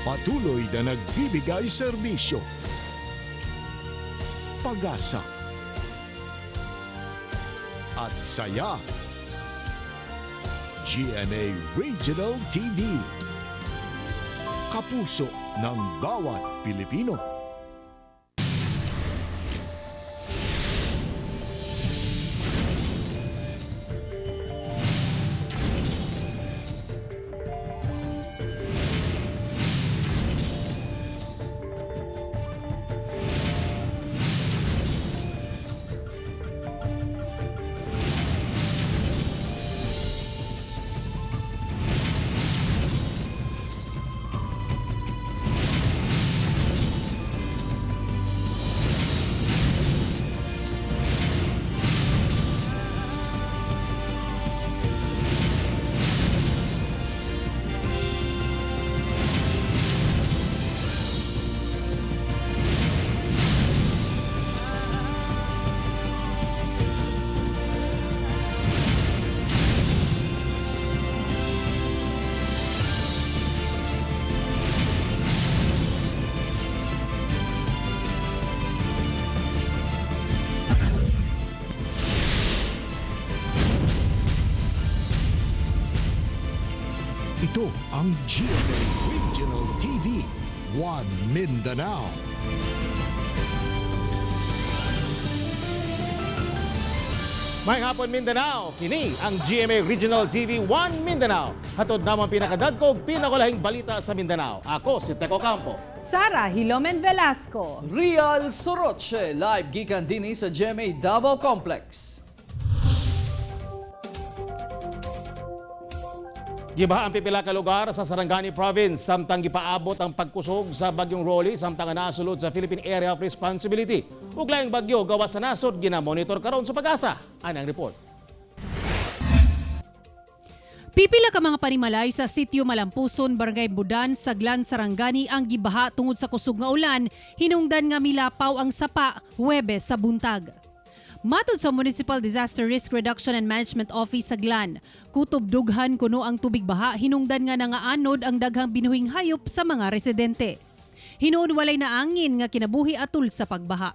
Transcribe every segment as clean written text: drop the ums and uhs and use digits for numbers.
Patuloy na nagbibigay serbisyo. Pag-asa. At saya. GMA Regional TV. Kapuso ng bawat Pilipino. Ito ang GMA Regional TV, One Mindanao. May hapon, Mindanao, kini ang GMA Regional TV 1 Mindanao. Hatod namang pinakadagkog, pinakulahing balita sa Mindanao. Ako si Teco Campo. Sara Hilomen Velasco. Real Soroche, live gikan dinhi sa GMA Davao Complex. Gibaha ang pipila ka lugar sa Sarangani Province samtang gipaabot ang pagkusog sa bagyong Rolly samtang nasulod sa Philippine Area of Responsibility. Ug laing bagyo gawas sa nasod ginamonitor karon sa Pag-asa. Anang report. Pipila ka mga panimalay sa sitio Malampuson, Barangay Budan, Saglan, Sarangani ang gibaha tungod sa kusog nga ulan, hinungdan nga milapaw ang sapa Huwebes sa buntag. Matod sa Municipal Disaster Risk Reduction and Management Office sa Glan, kutob dughan kuno ang tubig baha hinungdan nga nangaanod ang daghang binuhing hayop sa mga residente. Hinuon walay naangin nga kinabuhi atul sa pagbaha.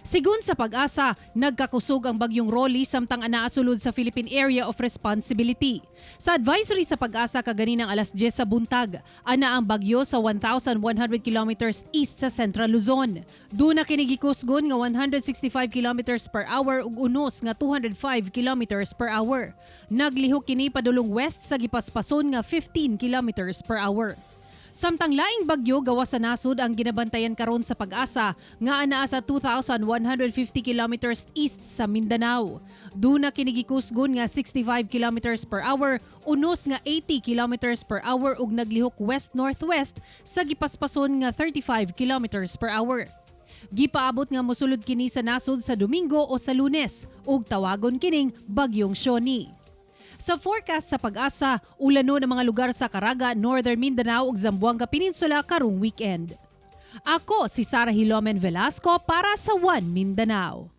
Sigun sa Pag-asa, nagkakusog ang bagyong Rolly samtang anaasulod sa Philippine Area of Responsibility. Sa advisory sa Pag-asa kaganinang alas 10 sa buntag, ana ang bagyo sa 1,100 kilometers east sa Central Luzon. Duna kini gikusgon nga 165 kilometers per hour ug unos nga 205 kilometers per hour. Naglihok kini padulong west sa gipaspason nga 15 kilometers per hour. Samtang laing bagyo gawas sa nasod ang ginabantayan karon sa Pag-asa nga anaa sa 2,150 kilometers east sa Mindanao. Duna kini gikusgon nga 65 kilometers per hour, unos nga 80 kilometers per hour ug naglihok west-northwest sa gipaspason nga 35 kilometers per hour. Gipaabot nga mosulod kini sa nasod sa Domingo o sa Lunes ug tawagon kining Bagyong Siony. Sa forecast sa Pag-asa, ulano ng mga lugar sa Caraga, Northern Mindanao ug Zamboanga Peninsula karong weekend. Ako si Sara Hilomen Velasco para sa One Mindanao.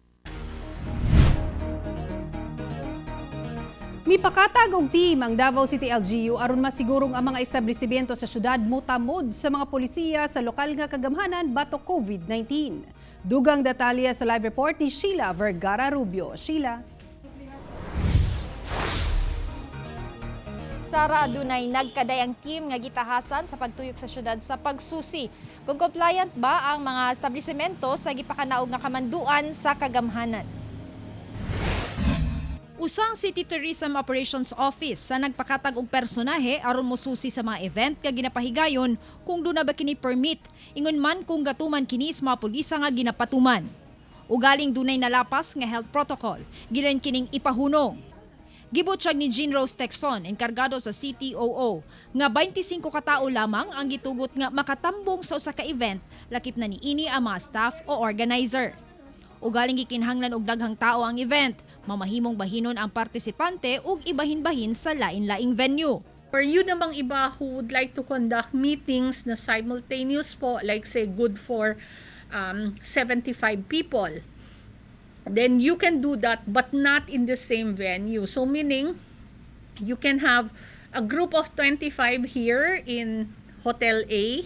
Mipakatag og team ang Davao City LGU aron masigurong ang mga establishmento sa syudad motamod sa mga polisiya sa lokal nga kagamhanan batok COVID-19. Dugang detalye sa live report ni Sheila Vergara Rubio. Sheila. Sara, adunay nagkadayang team nga gitahasan sa pagtuyok sa syudad sa pagsusi kung compliant ba ang mga establishmento sa gipakanaog nga kamanduan sa kagamhanan. Usang City Tourism Operations Office sa nagpakatag og personahe aron mosusi sa mga event nga ginapahigayon kung duna ba kini permit, ingon man kung gatuman kini sa mga pulisa nga ginapatuman. Ugaling dunay nalapas nga health protocol, gilan kining ipahunong. Gibutsyag ni Jean Rose Texon, enkargado sa CTOO, nga 25 katao lamang ang gitugot nga makatambong sa usa ka event, lakip na niini ang mga staff o organizer. Ugaling gikinahanglan og daghang tao ang event, mamahimong bahinon ang partisipante ug ibahin-bahin sa lain-laing venue. For you namang iba who would like to conduct meetings na simultaneous po, like say good for 75 people, then you can do that but not in the same venue. So meaning, you can have a group of 25 here in Hotel A,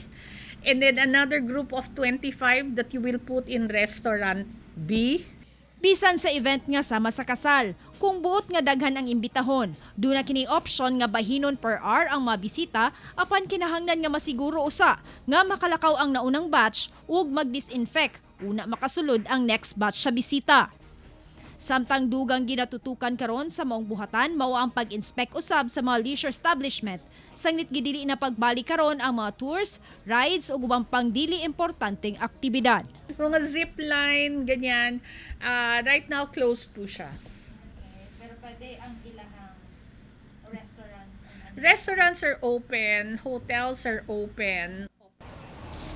and then another group of 25 that you will put in Restaurant B. Bisan sa event nga sama sa kasal, kung buot nga daghan ang imbitahon, duna kini option nga bahinon per hour ang mga bisita apan kinahanglan nga masiguro usa nga makalakaw ang naunang batch ug mag-disinfect una makasulod ang next batch sa bisita. Samtang dugang ginatutukan karon sa maong buhatan mao ang pag-inspect usab sa mga leisure establishment. Sangnit gidili na pagbalik karon ang mga tours, rides ug ubang pang dili importanteng aktibidad. Mga zip line, ganyan. Right now, closed po siya. Pero pwede ang ilahang restaurants. Restaurants are open, hotels are open.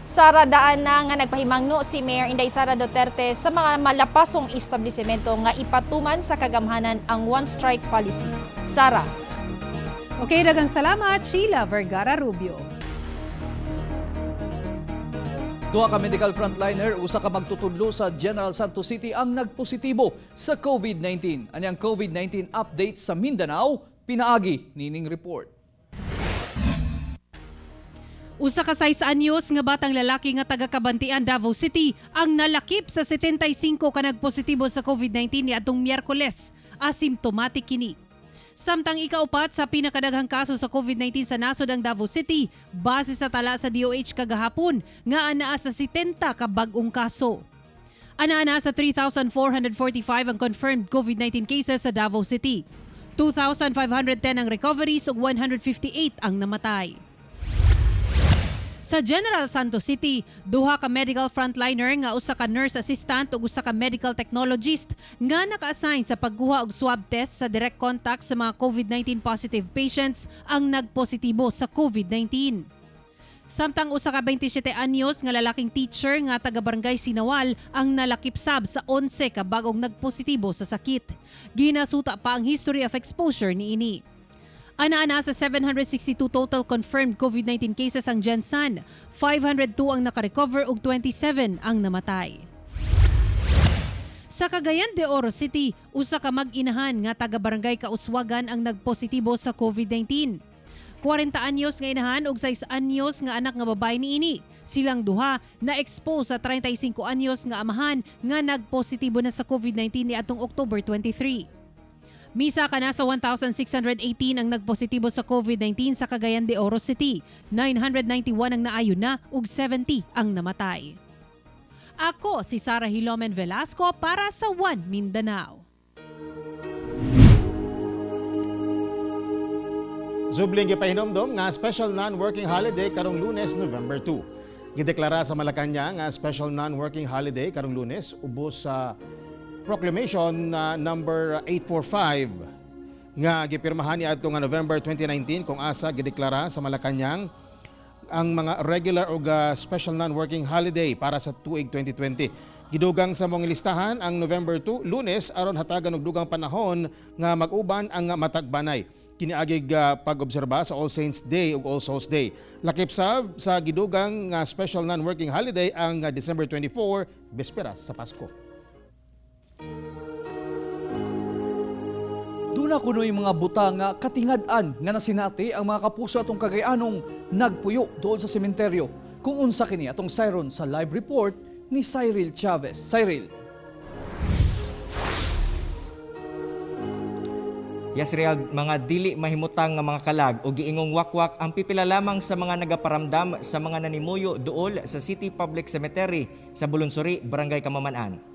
Sara, daan na nga nagpahimangno si Mayor Inday Sara Duterte sa mga malapasong establishmento nga ipatuman sa kagamhanan ang one strike policy. Sara. Okay, daghang salamat, Sheila Vergara Rubio. Duha ka medical frontliner, usa ka magtutudlo sa General Santos City ang nagpositibo sa COVID-19. Anyang COVID-19 update sa Mindanao, pinaagi nining report. Usa ka 6 anyos nga batang lalaki nga taga Kabantian, Davao City ang nalakip sa 75 ka nagpositibo sa COVID-19 niadtong Miyerkules. Asymptomatic kini. Samtang ikaupat sa pinakadaghang kaso sa COVID-19 sa nasod ang Davao City base sa tala sa DOH kagahapon nga anaa sa 70 ka bag-ong kaso. Ana-ana sa 3,445 ang confirmed COVID-19 cases sa Davao City. 2,510 ang recoveries ug 158 ang namatay. Sa General Santos City, duha ka medical frontliner nga usa ka nurse assistant ug usa ka medical technologist nga naka-assign sa pagkuha og swab test sa direct contact sa mga COVID-19 positive patients ang nagpositibo sa COVID-19. Samtang usa ka 27 anyos nga lalaking teacher nga taga Barangay Sinawal ang nalakip sab sa 11 ka bag-ong nagpositibo sa sakit. Ginasuta pa ang history of exposure niini. Ana-ana sa 762 total confirmed COVID-19 cases ang Gensan, 502 ang nakarecover ug 27 ang namatay. Sa Cagayan de Oro City, usa ka mag-inahan nga taga Barangay Kauswagan ang nagpositibo sa COVID-19. 40 anyos nga inahan ug 6 anyos nga anak nga babae niini. Silang duha na-expose sa 35 anyos nga amahan nga nagpositibo na sa COVID-19 niadtong October 23. Misa ka na sa 1,618 ang nagpositibo sa COVID-19 sa Cagayan de Oro City. 991 ang naayon na ug 70 ang namatay. Ako si Sara Hilomen Velasco para sa One Mindanao. Subling gipahinomdom nga special non-working holiday karong Lunes, November 2. Gideklara sa Malacañang nga special non-working holiday karong Lunes ubos sa Proclamation na number 845 nga gipirmahan niadto nga November 2019 kung asa gideklara sa Malacañang ang mga regular o special non-working holiday para sa tuig 2020. Gidugang sa mong listahan ang November 2, Lunes, aron hatagan og dugang panahon nga mag-uban ang matagbanay. Kiniagig pag-obserba sa All Saints Day ug All Souls Day. Lakip sab sa gidugang nga special non-working holiday ang December 24, bisperas sa Pasko. Duna kuno'y mga buta nga katingad-an nga nasinati ang mga kapuso atong Kagayanong nagpuyo doon sa sementeryo. Kung unsa kini atong siron sa live report ni Cyril Chavez. Cyril. Yes, Real, mga dili mahimutang nga mga kalag o giingong wakwak ang pipila lamang sa mga nagaparamdam sa mga nanimuyo duol sa City Public Cemetery sa Bulunsuri, Barangay Kamaman-an.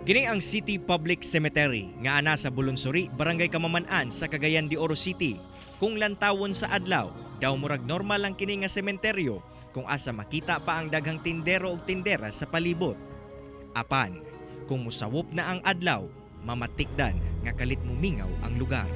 Kini ang City Public Cemetery nga ana sa Bulunsuri, Barangay Kamaman-an sa Cagayan de Oro City. Kung lantawon sa adlaw, daw murag normal lang kini nga sementeryo kung asa makita pa ang daghang tindero ug tindera sa palibot. Apan, kung musawop na ang adlaw, mamatikdan nga kalit mumingaw ang lugar.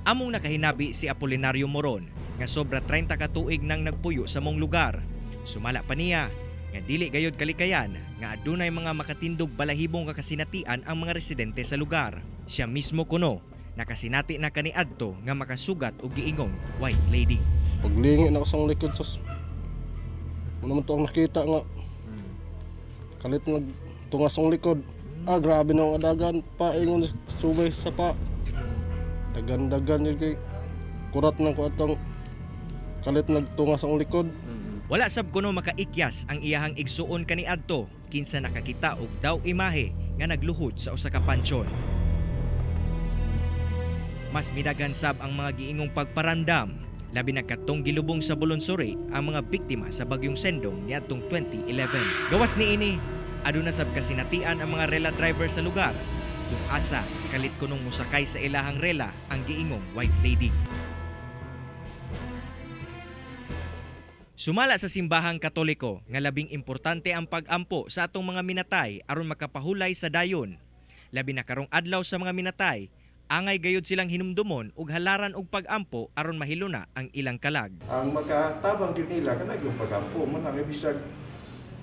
Among nakahinabi si Apolinario Moron nga sobra 30 ka tuig nang nagpuyo sa mong lugar. Sumala pa niya nga dili gayod kalikayan nga adunay mga makatindog balahibong kakasinatian ang mga residente sa lugar. Siya mismo kuno nakasinati na kaniadto nga makasugat og giingong white lady. Paglingi na ako sa likod sa ano man to ang nakita nga kalit nag tungas ang likod. Grabe na ang adagan paingon subay sa pa. Dagan-dagan yun kay kurat na ko atong kalit nagtunga sa akong likod. Wala sab kuno makaikyas ang iyahang igsuon kaniadto kinsa nakakita og daw imahe nga nagluhod sa usa ka pansyon. Mas midagan sab ang mga giingong pagparandam, labi na katong gilubong sa Bulonsuri ang mga biktima sa bagyong Sendong niadtong 2011. Gawas niini, aduna sab kasinatian ang mga rela driver sa lugar kung asa kalit kunong mosakay sa ilahang rela ang giingong white lady. Sumala sa simbahang Katoliko nga labing importante ang pag-ampo sa atong mga minatay aron makapahulay sa dayon. Labi na karong adlaw sa mga minatay, angay gayud silang hinumdumon ug halaran og pag-ampo aron mahiluna ang ilang kalag. Ang makatabang gyud nila kanang yung pagampo mo na kay bisag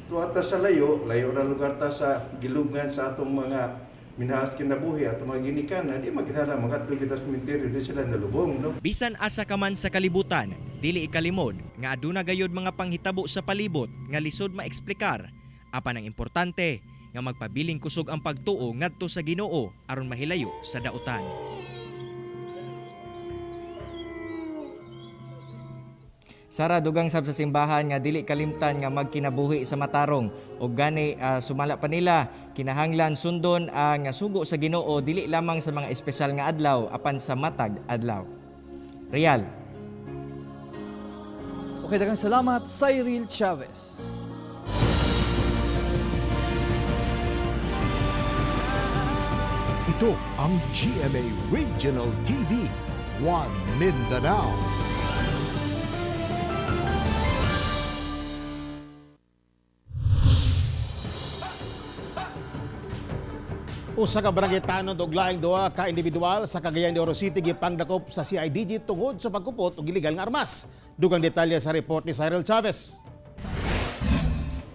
tuwa ta sa layo, layo ra lugar ta sa gilubngan sa atong mga minahas kinabuhi atong mga ginikanan, di makinahanglan makadto kita sa sementeryo, di sila nalubong, no? Bisan asa ka man sa kalibutan, dili ikalimod nga aduna gayud mga panghitabo sa palibot nga lisod maeksplikar. Apan ang importante nga magpabiling kusog ang pagtuo ngadto sa Ginoo aron mahilayo sa dautan. Sara, dugang sab sa simbahan nga dili kalimtan nga magkinabuhi sa matarong ug gani sumala pa nila kinahanglan sundon ang sugo sa Ginoo dili lamang sa mga espesyal nga adlaw apan sa matag adlaw. Real. Okay, daghang salamat, Cyril Chavez. Ito ang GMA Regional TV, One Mindanao. Usa ka barangay tanod og laing duha ka individual sa Cagayan de Oro City gipangdakop sa CIDG tungod sa pagkupot og illegal nga armas. Dugang detalye sa report ni Cyril Chavez.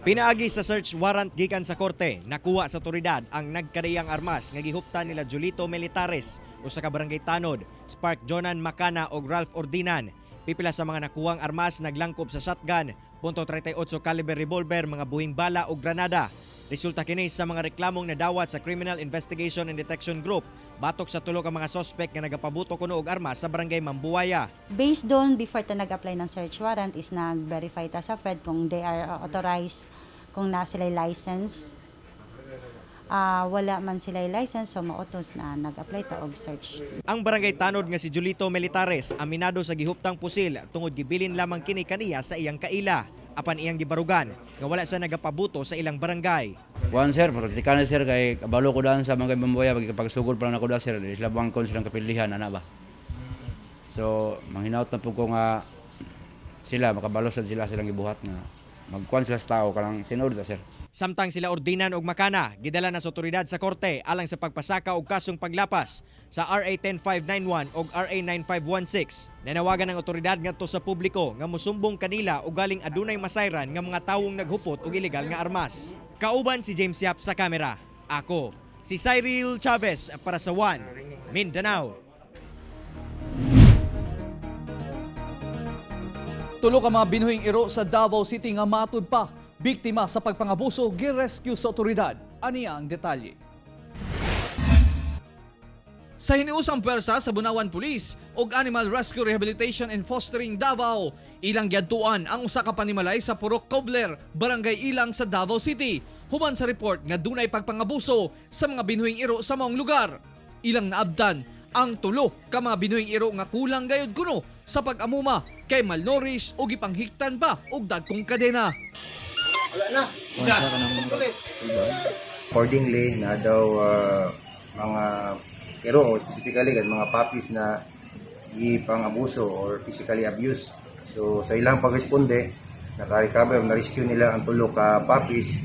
Pinaagi sa search warrant gikan sa korte, nakuha sa otoridad ang nagkadiyang armas nga gihuptan nila Julito Militares, usa ka barangay tanod, Spark Jonan Macana ug Ralph Ordinan. Pipila sa mga nakuhang armas naglangkob sa shotgun, .38 caliber revolver, mga buhing bala ug granada. Resulta kini sa mga reklamong nadawat sa Criminal Investigation and Detection Group batok sa tulo ka mga sospek nga nagapabuto kuno og armas sa barangay Mambuaya. Based doon, before ta nag-apply ng search warrant is nag-verify ta sa Fed kung they are authorized, kung na sila license. Wala man sila license, so mauto na nag-apply ta og search. Ang barangay tanod nga si Julito Militares aminado sa gihuptang pusil tungod gibilin lamang kini kaniya sa iyang kaila apan iyang gibarugan nga wala siya nagapabuto sa ilang barangay. Kuan sir, praktika na sir kay kabalo ko daan sa mga Mambuaya pag pagsugod pa lang ako daan sir, di sila bangkon silang kapilihan ana ba. So manghinaot na pud ko nga sila makabalo sad sila silang gibuhat nga magkuan sila sa tao kanang tinuod ta sir. Samtang sila Ordinan og Makana gidala na sa otoridad sa korte alang sa pagpasaka og kasong paglapas sa RA 10591 og RA 9516. Nanawagan ang otoridad ngadto sa publiko nga mosumbong kanila og galing adunay masayran nga mga tawong naghupot og ilegal nga armas. Kauban si James Yap sa kamera. Ako, si Cyril Chavez para sa One Mindanao. Tulo ka mga binuhing iro sa Davao City nga matud pa biktima sa pagpangabuso gi-rescue sa otoridad. Aniya ang detalye. Sa hiniusang pwersa sa Bunawan Police ug Animal Rescue Rehabilitation and Fostering Davao, ilang giadtuan ang usa ka panimalay sa Purok Cobbler, Barangay Ilang sa Davao City. Human sa report nga dunay pagpangabuso sa mga binuhing iro sa maong lugar. Ilang naabdan ang tulo ka mga binuhing iro nga kulang gayud kuno sa pag-amuma kay malnourished o gipanghiktan pa og dagkong kadena. Accordingly, na daw mga iro o specifically kan mga puppies na gipangabuso or physically abuse. So sa ilang pagresponde, naka-recover, na-rescue nila ang tulo ka puppies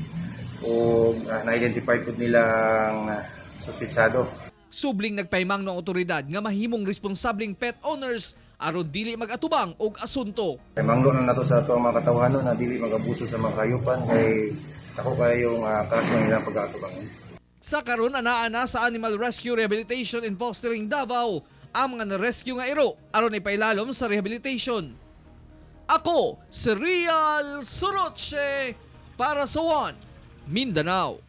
o na-identify pud nila ang suspitsado. Subling nagpahimang ng otoridad nga mahimong responsableng pet owners aron dili mag-atubang og asunto. Kay manglo na nato sa ato ang mga katawhanon na dili magabuso sa mga kayupan kay ako kayong kaso ng ilang pag-aatubangon. Sa karon anaa na sa Animal Rescue Rehabilitation and Fostering Davao ang mga na-rescue nga iro aron ipailalom sa rehabilitation. Ako si Real Soroche para sa One Mindanao.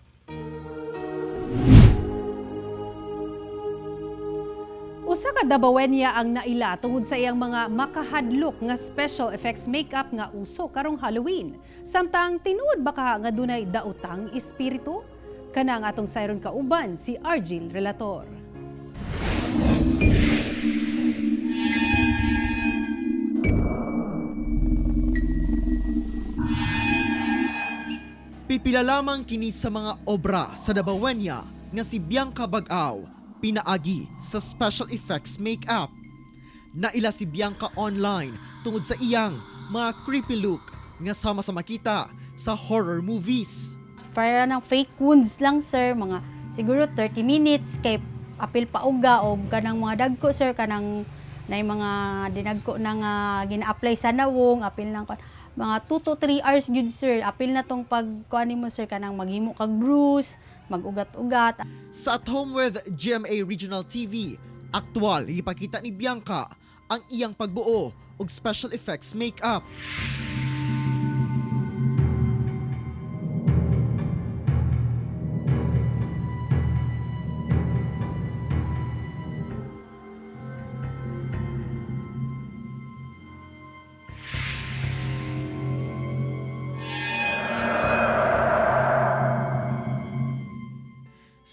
Usa ka Dabawenya ang naila tungod sa iyang mga makahadlok nga special effects makeup nga uso karong Halloween. Samtang tinuod ba ka nga dunay daotang espiritu? Kana ang atong sayron kauban si Argil Relator. Pipila lamang kini sa mga obra sa Dabawenya nga si Bianca Bag-aw pinaagi sa special effects makeup. Naila si Bianca online tungod sa iyang mga creepy look nga sama sa makita sa horror movies. Para ng fake wounds lang, sir, mga siguro 30 minutes kay apil pa uga o kanang mga dagko, sir, kanang na mga dinagko na nga gina-apply sa nawong apil lang mga 2 to 3 hours gyud, sir, apil na tong pag kuan nimo, sir, kanang maghimo kag bruise, magugat-ugat. Sa At Home with GMA Regional TV, aktual ipakita ni Bianca ang iyang pagbuo og special effects makeup.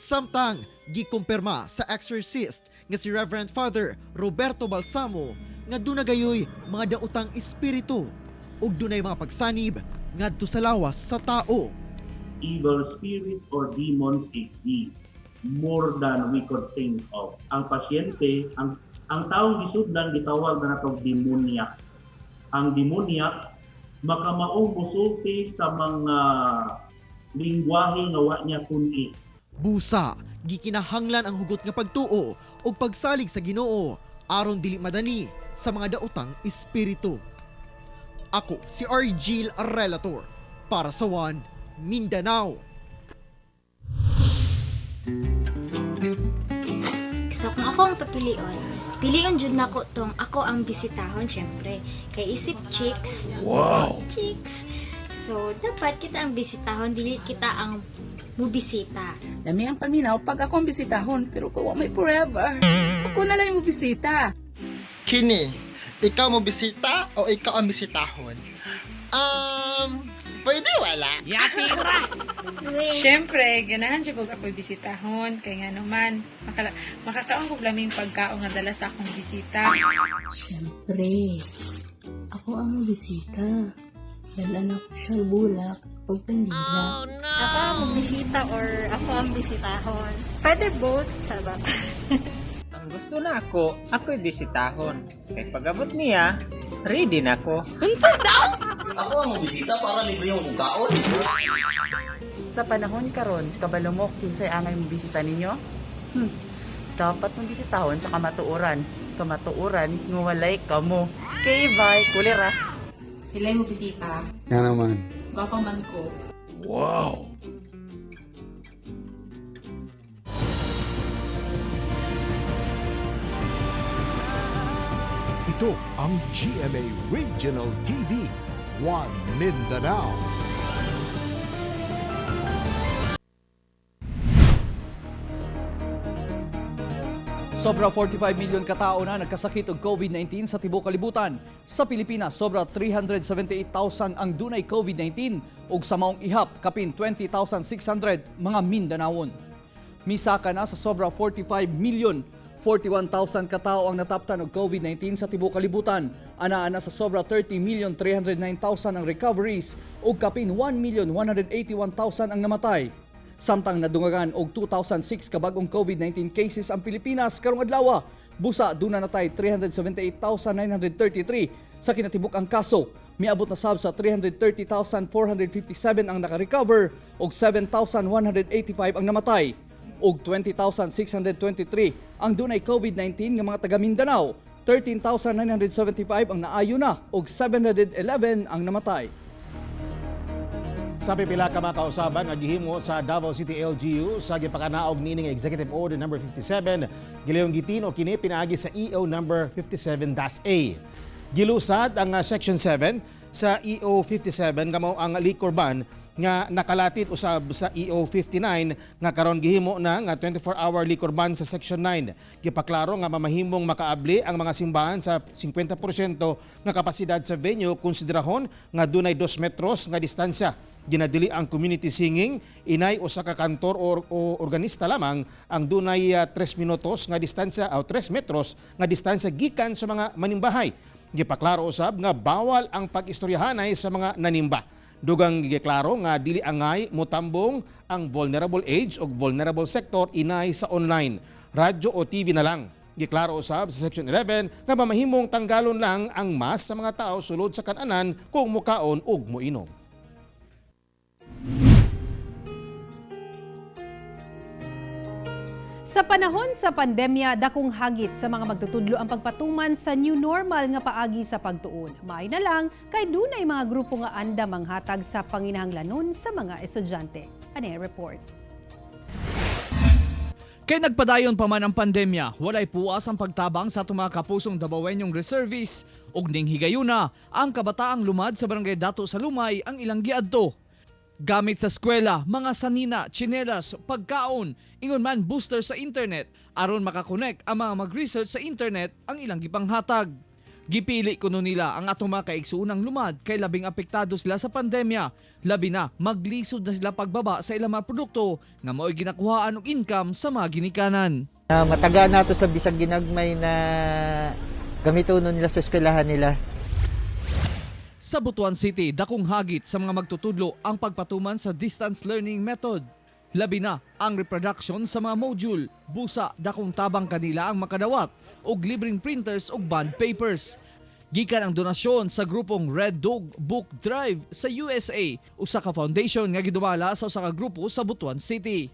Samtang gikumpirma sa exorcist nga si Reverend Father Roberto Balsamo nga duna gayoy mga daotang espiritu ug dunay mga pagsanib ngadto sa lawas sa tao. Evil spirits or demons exist more than we could think of. Ang pasyente, ang taong gisudlan gitawag na natong demoniac. Ang demoniac makamaong musulti sa mga lingwahe nga wa niya tun-i. Busa, gikinahanglan ang hugot nga pagtuo ug pagsalig sa Ginoo aron dili madani sa mga daotang espiritu. Ako si Argil Relator para sa One Mindanao. So kung ako ang papilion, pilion jud nako tong ako ang bisitahon syempre. Kay isip chicks. Wow. Chicks. So dapat kita ang bisitahon, dili kita ang mubisita. Lami ang paminaw pag ako ang bisitahon, pero kung wa may forever, ako na lang yung bisita. Kini, ikaw mo bisita o ikaw ang bisitahon? Pwede wala. Yati ra! Siyempre, ganahan siya kog ako'y bisitahon. Kay nga naman, makakaon kog laming pagkaon nga dala sa akong bisita. Siyempre, ako ang bisita. Dala ko siya bulak o kandila. Ako ang bisita or ako ang bisitahon. Pwede both, charot. Ang gusto na ako, ako'y bisitahon. Kay pag-abot niya, ready na ko. Unsa daw? Ako ang bisita para libre yung kaon. Sa panahon karon, kabalo mo kinsay angay mo bisita ninyo? Dapat mong bisitahon sa kamatuoran. Kamatuoran nga walay kamo. Kay bye, kulera. Sila yung bisita. Nga naman. Gwapa man ko. Wow! Ito ang GMA Regional TV, One Mindanao. Sobra 45 milyon katao na nagkasakit og COVID-19 sa tibuok kalibutan. Sa Pilipinas, sobra 378,000 ang dunay COVID-19 ug sa maong ihap kapin 20,600 mga Mindanawon. Misaka na sa sobra 45 milyon 41,000 katao ang nataptan og COVID-19 sa tibuok kalibutan. Anaa na sa sobra 30,309,000 ang recoveries ug kapin 1,181,000 ang namatay. Samtang nadungagan og 2,006 ka bag-ong COVID-19 cases ang Pilipinas karong adlaw. Busa duna na tay 378,933 sa kinatibuk-ang kaso. Miabot na sab sa 330,457 ang nakarecover ug 7,185 ang namatay. Ug 20,623 ang dunay COVID-19 nga mga taga Mindanao. 13,975 ang naayo na ug 711 ang namatay. Sa pipila ka mga kausaban nga gihimo sa Davao City LGU sa gipakanaog niining Executive Order number 57, gilayong gitino kini pinaagi sa EO number 57-A. Gilusad ang Section 7 sa EO 57 nga mao ang liquor ban nga nakalatid usab sa EO 59 nga karon gihimo na nga 24-hour liquor ban sa Section 9. Gipaklaro nga mamahimong makaabli ang mga simbahan sa 50% nga kapasidad sa venue, konsiderahon nga dunay 2 metros nga distansya. Ginadili ang community singing, inay usa ka kantor o organista lamang ang dunay 3 minutos nga distansya o 3 metros nga distansya gikan sa mga manimbahay. Gipaklaro usab nga bawal ang pag-istoryahanay sa mga nanimba. Dugang giklaro nga dili angay motambong ang vulnerable age o vulnerable sector inay sa online, radyo o TV na lang. Giklaro usab sa Section 11 nga mamahimong tanggalon lang ang mask sa mga tao sulod sa kananan kung mukaon ug moinom. Sa panahon sa pandemya, dakong hagit sa mga magtutudlo ang pagpatuman sa new normal nga paagi sa pagtuon. Maayo na lang kay dunay mga grupo nga andam manghatag sa panginahanglanon sa mga estudyante. Ano yung report? Kay nagpadayon pa man ang pandemya, walay puwas ang pagtabang sa atong mga kapusong Dabawenyong reservists ug ning higayuna ang kabataang lumad sa barangay Dato sa Lumay ang ilang giadto. Gamit sa eskwela, mga sanina, tsinelas, pagkaon, ingon man booster sa internet aron makakonect ang mga mag-research sa internet ang ilang gipanghatag. Gipili kuno nila ang atong mga kaigsuonang lumad kay labing apektado sila sa pandemya. Labi na maglisod na sila pagbaba sa ilang mga produkto nga mao'y ginakuhaan og income sa mga ginikanan. Mataga nato sa bisag ginagmay na gamitonon nila sa eskwelahan nila. Sa Butuan City, dakong hagit sa mga magtutudlo ang pagpatuman sa distance learning method. Labi na ang reproduction sa mga module, busa dakong tabang kanila ang makadawat og libreng printers ug bond papers. Gikan ang donasyon sa grupong Red Dog Book Drive sa USA, usa ka foundation nga gidumala sa usa ka grupo sa Butuan City.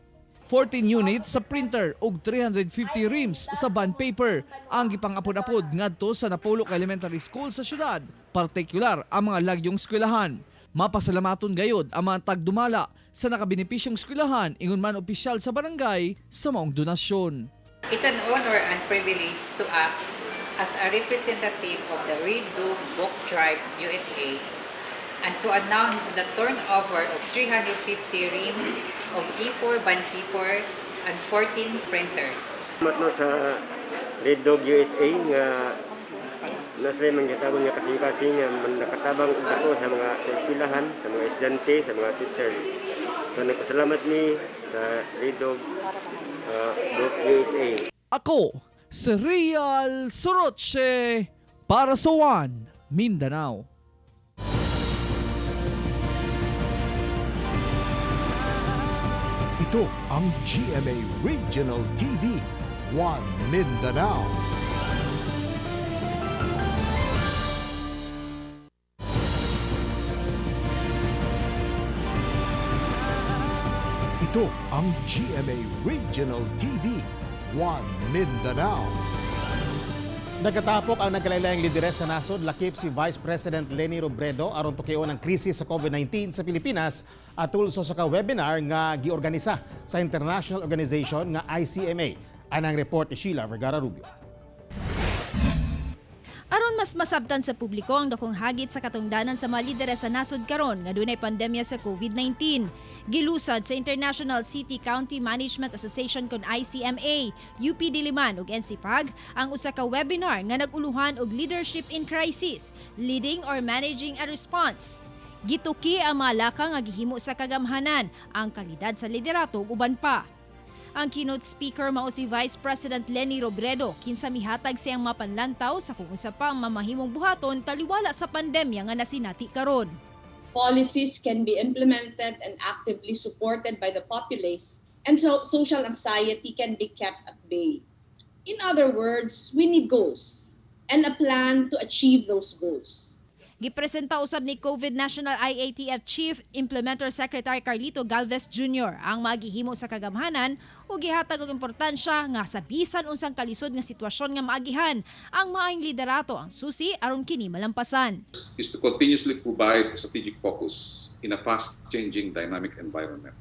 14 units sa printer ug 350 reams sa bond paper ang gipangapod-apod ngadto sa Napulok Elementary School sa syudad, partikular ang mga lagyong eskwelahan. Mapasalamaton gayod ang mga tagdumala sa nakabenepisyong eskwelahan, ingon man opisyal sa barangay sa maong donasyon. It's an honor and privilege to act as a representative of the Red Dog Book Tribe USA and to announce the turnover of 350 reams of A4 bond paper and 14 printers. Salamat no sa Red Dog USA nga nasa manggatagon nga kasing-kasing nga man nakatabang og dako sa mga sa eskwelahan, sa mga estudyante, sa mga teachers. So nagpasalamat mi sa Red Dog Book USA. Ako, si Real Soroche para sa One Mindanao. Ito ang GMA Regional TV, One Mindanao. Ito ang GMA Regional TV, One Mindanao. Nagkatapok ang nagkalain-laing lideres sa nasod lakip si Vice President Leni Robredo aron tukion ang krisis sa COVID-19 sa Pilipinas atul sa usa ka webinar nga giorganisa sa international organization nga ICMA. Anang report ni Sheila Vergara Rubio. Aron mas masabtan sa publiko ang dakong hagit sa katungdanan sa mga lideres sa nasod karon nga dunay pandemya sa COVID-19. Gilusad sa International City County Management Association kon ICMA, UP Diliman ug NCPAG ang usa ka webinar nga nag-uluhan og Leadership in Crisis, Leading or Managing a Response. Gituki ang mga lakang nga gihimo sa kagamhanan, ang kalidad sa liderato ug uban pa. Ang keynote speaker mao si Vice President Leni Robredo, kinsa mihatag siyang mapanlantaw sa kung unsa pa ang mamahimong buhaton taliwala sa pandemya nga nasinati karon. Policies can be implemented and actively supported by the populace, and so social anxiety can be kept at bay. In other words, we need goals and a plan to achieve those goals. Gipresenta usab ni COVID National IATF Chief Implementer Secretary Carlito Galvez Jr. ang magihimo sa kagamhanan ug gihatag og importansya nga sa bisan unsang kalisod nga sitwasyon nga maagihan, ang maayong liderato ang susi aron kini malampasan. Is to continuously provide strategic focus in a fast-changing dynamic environment.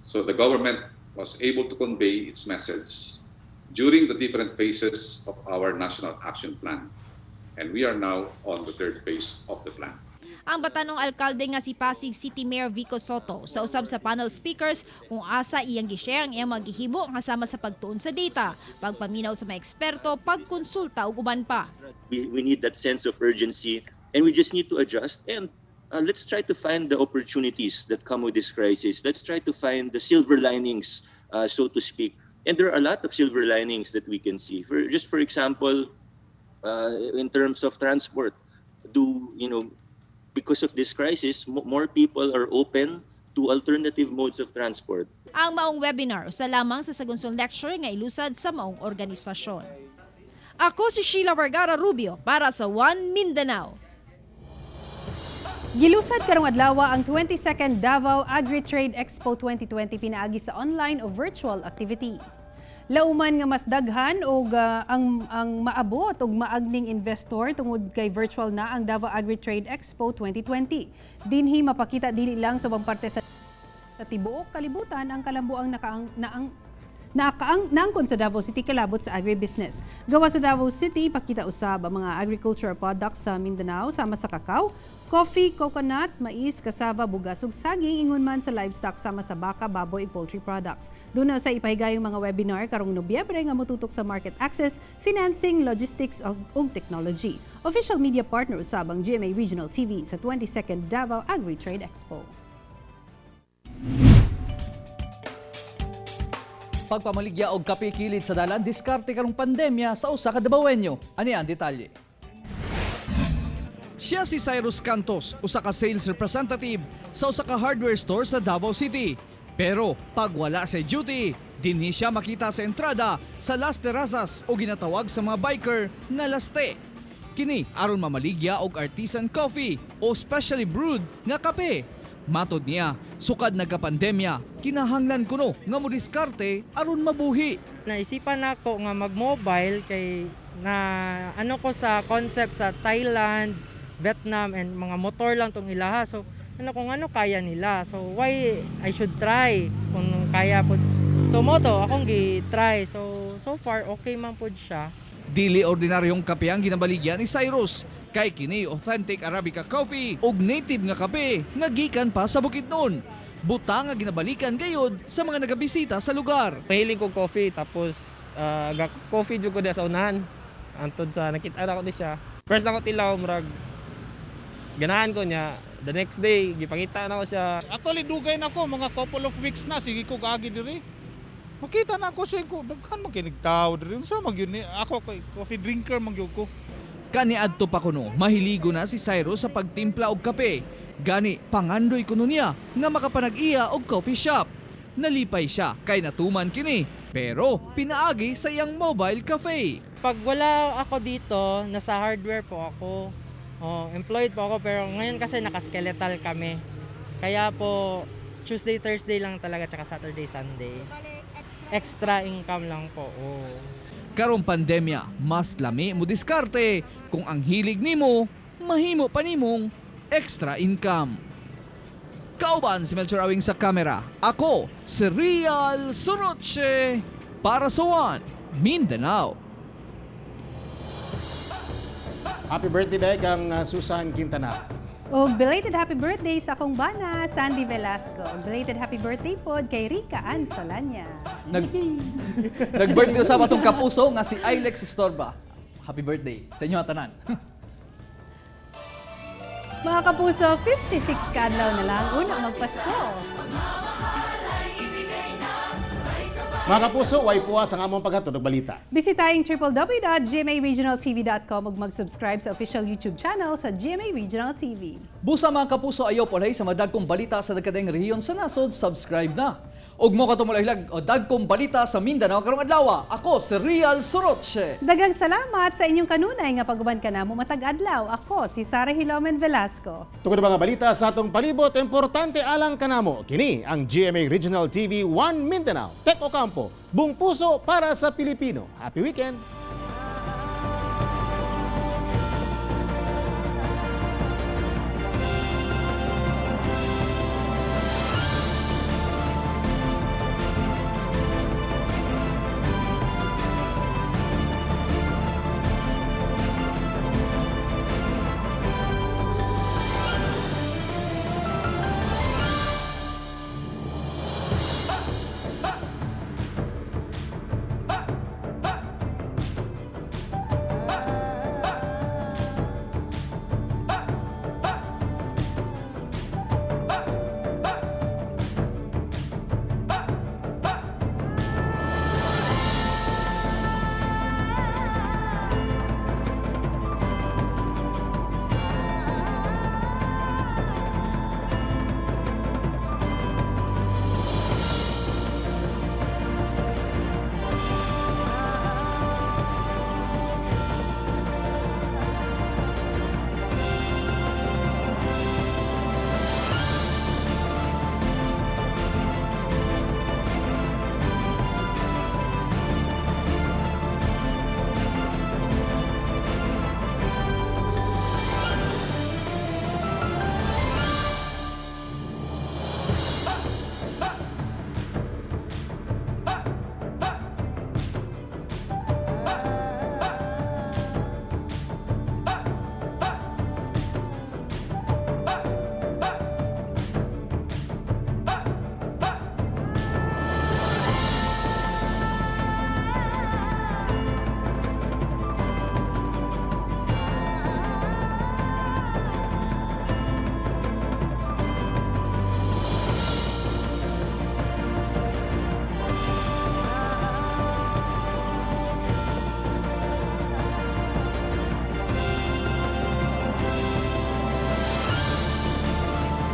So the government was able to convey its message during the different phases of our National Action Plan. And we are now on the third phase of the plan. Ang batanong alkalde nga si Pasig City Mayor Vico Soto sa usab sa panel speakers kung asa iyang gi-share ang iyang mga gihimo kasama sa pagtuon sa data, pagpaminaw sa mga eksperto, pagkonsulta ug uban pa. We need that sense of urgency, and we just need to adjust and let's try to find the opportunities that come with this crisis. Let's try to find the silver linings, so to speak. And there are a lot of silver linings that we can see. For example, in terms of transport, do you know, because of this crisis, more people are open to alternative modes of transport. Ang maong webinar usa lamang sa sagunsong lecture nga ilusad sa maong organisasyon. Ako si Sheila Vergara Rubio para sa One Mindanao. Gilusad karong adlaw ang 22nd Davao Agri-Trade Expo 2020 pinaagi sa online o virtual activity. Lauman nga mas daghan og ang maabot og maagning investor tungod kay virtual na ang Davao Agri-Trade Expo 2020. Dinhi mapakita dili lang sa ubang parte sa tibuok kalibutan ang kalambuang nakaang naang nakaang naangkon sa Davao City kalabot sa agribusiness. Gawa sa Davao City, pakita usab ang mga agricultural products sa Mindanao sama sa kakao, coffee, coconut, mais, cassava, bugas ug saging, ingon man sa livestock sama sa baka, baboy ug poultry products. Duna sa ipahigayong mga webinar karong Nobyembre nga motutok sa market access, financing, logistics ug technology. Official media partner usab ang GMA Regional TV sa 22nd Davao Agri-Trade Expo. Pagpamaligya og kape kilid sa dalan, diskarte karong pandemya sa usa ka Dabawenyo. Ani ang detalye. Siya si Cyrus Cantos, usa ka sales representative sa usa ka hardware store sa Davao City. Pero pag wala sa duty, dinhi siya makita sa entrada sa Las Terrazas o ginatawag sa mga biker nga Laste. Kini aron mamaligya og artisan coffee o specially brewed nga kape. Matod niya, sukad nagkapandemya, kinahanglan kuno nga modiskarte aron mabuhi. Naisipan nako nga mag-mobile kay na ano ko sa concept sa Thailand, Vietnam and mga motor lang tong ilaha. So ano kung ano kaya nila. So why I should try kung kaya pud. So mao to akong gi-try. So so far okay man pud siya. Dili ordinaryong kape ang ginabaligyan ni Cyrus kay kini authentic Arabica coffee ug native nga kape nga gikan pa sa Bukidnon. Buta nga ginabalikan gayod sa mga nagabisita sa lugar. Mahilig ko coffee, tapos ga coffee jud ko diya sa unahan. Antod sa nakita na ko di siya. First na ko tilaw, murag ganahan ko niya. The next day gipangita na ko siya. Actually, dugay na ko, mga couple of weeks na, sige ko gaagi diri. Makita na ako siya ko, daghan man kinig tao diri. Unsa man gyud ni ako, kay coffee drinker man gyud ko. Kaniadto pa kuno, mahiligo na si Cyrus sa pagtimpla og kape. Gani pangandoy kuno niya nga makapanag-iya og coffee shop. Nalipay siya kay natuman kini, pero pinaagi sa iyang mobile cafe. Pag wala ako dito, nasa hardware po ako. Oh, employed po ako, pero ngayon kasi naka-skeletal kami. Kaya po Tuesday, Thursday lang talaga, tsaka Saturday, Sunday. Extra income lang po. Oh. Karong pandemya, mas lami mo diskarte kung ang hilig nimo, mahimo pa nimong extra income. Kauban si Melchor Awing sa kamera. Ako, si Real Suroche para sa One Mindanao. Happy birthday, Bek, ang Susan Quintana. Og belated happy birthday sa akong bana, Sandy Velasco. Og belated happy birthday pod kay Rica Ann Solanya. Nag-birthday usab atong kapuso nga si Ilex Estorba. Happy birthday sa inyo tanan. Mga kapuso, 56 kaadlaw na lang una magpasko. Mga kapuso, way puwas ang among paghatod og balita. Bisitahing www.gmaregionaltv.com ug mag-subscribe sa official YouTube channel sa GMA Regional TV. Busa, mga kapuso, ayaw polay sa madagkong balita sa nagkadaing rehiyon sa nasod, subscribe na. Ug mo katumulahlag o dagkong balita sa Mindanao karong adlaw. Ako si Real Soroche. Daghang salamat sa inyong kanunay nga pag-uban kanamo matag adlaw. Ako si Sara Hilomen Velasco. Tungod mga balita sa atong palibot, importante alang kanamo. Kini ang GMA Regional TV 1 Mindanao. Tek Ocampo, buong puso para sa Pilipino. Happy weekend!